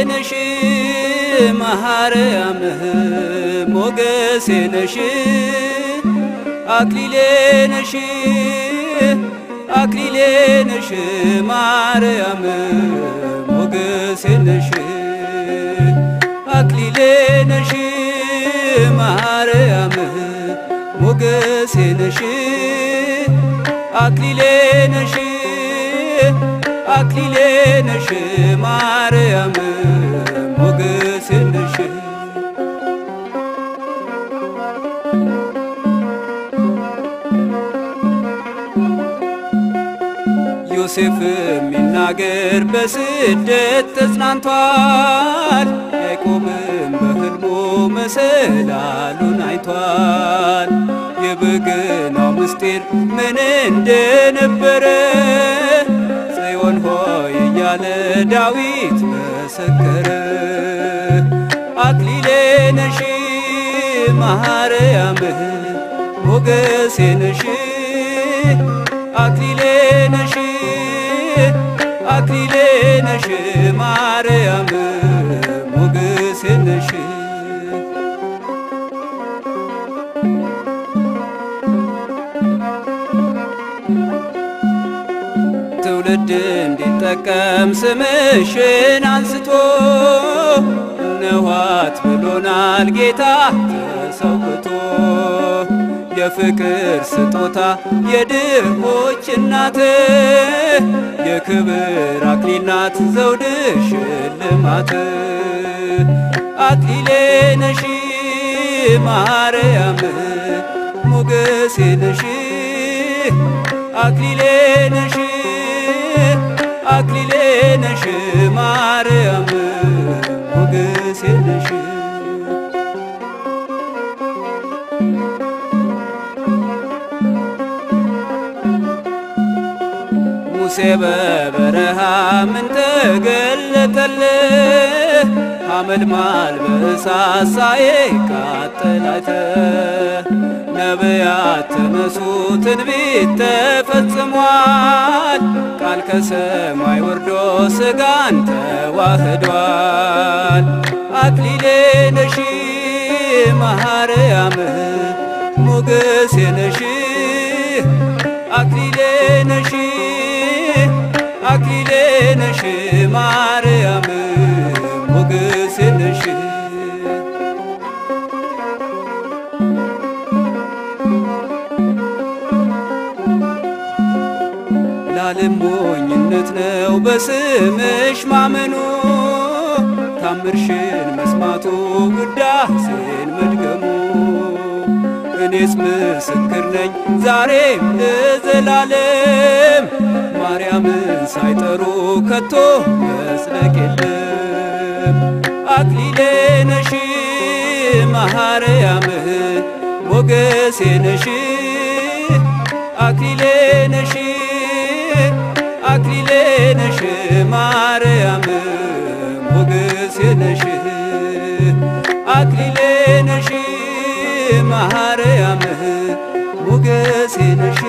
ነሽ ማርያም ሞገሴ ነሽ አክሊሌ ነሽ አክሊሌ ነሽ ማርያም ሞገሴ ነሽ አክሊሌ ነሽ ማርያም ሞገሴ ነሽ አክሊሌ ነሽ አክሊሌ ነሽ ማርያም ሞገሴ ነሽ። ዮሴፍ የሚናገር በስደት ተጽናንቷል፣ ያዕቆብም በሕልሙ መሰላሉን አይቷል። የበገናው ምስጢር ምን እንደነበረ ጽዮን ሆይ እያለ ዳዊት መሰከረ። አክሊሌ ነሽ ማርያም ሞገሴ ነሽ አክሊሌ ነሽ አክሊሌ ነሽ ማርያም ሞገሴ ነሽ። ትውልድ እንዲጠቀም ስምሽን አንስቶ እነኋት ብሎናል ጌታ ተሰውቶ። የፍቅር ስጦታ የድሆች እናት የክብር አክሊል ናት ዘውድ ሽልማት። አክሊሌ ነሽ ማርያም ሞገሴ ነሽ አክሊሌ ነሽ አክሊሌ ነሽ ማርያም ሞገሴ ነሽ። ሙሴ በበረሃ ምን ተገለጠልህ? ሐመልማል በእሳት ሳይቃጠል አይተህ። ነቢያት ተነሱ ትንቢት ተፈጽሟል፣ ቃል ከሰማይ ወርዶ ሥጋን ተዋህዷል። አክሊሌ ነሽ ማርያም ሞገሴ ነሽ አክሊሌ ነሽ አክሊሌ ነሽ ማርያም ሞገሴ ነሽ። ለዓለም ሞኝነት ነው በስምሽ ማመኑ፣ ታምርሽን መስማቱ ውዳሴን መድገሙ። እኔስ ምስክር ነኝ ዛሬም ለዘላለም ማርያምን ሳይጠሩ ከቶ መጽደቅ የለም። አክሊሌ ነሽ ማርያም ሞገሴ ነሽ አክሊሌ ነሽ አክሊሌ ነሽ ማርያም ሞገሴ ነሽ አክሊሌ ነሽ ማርያም ሞገሴ ነሽ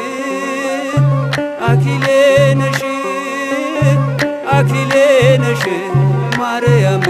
አክሊሌ ነሽ አክሊሌ ነሽ ማርያም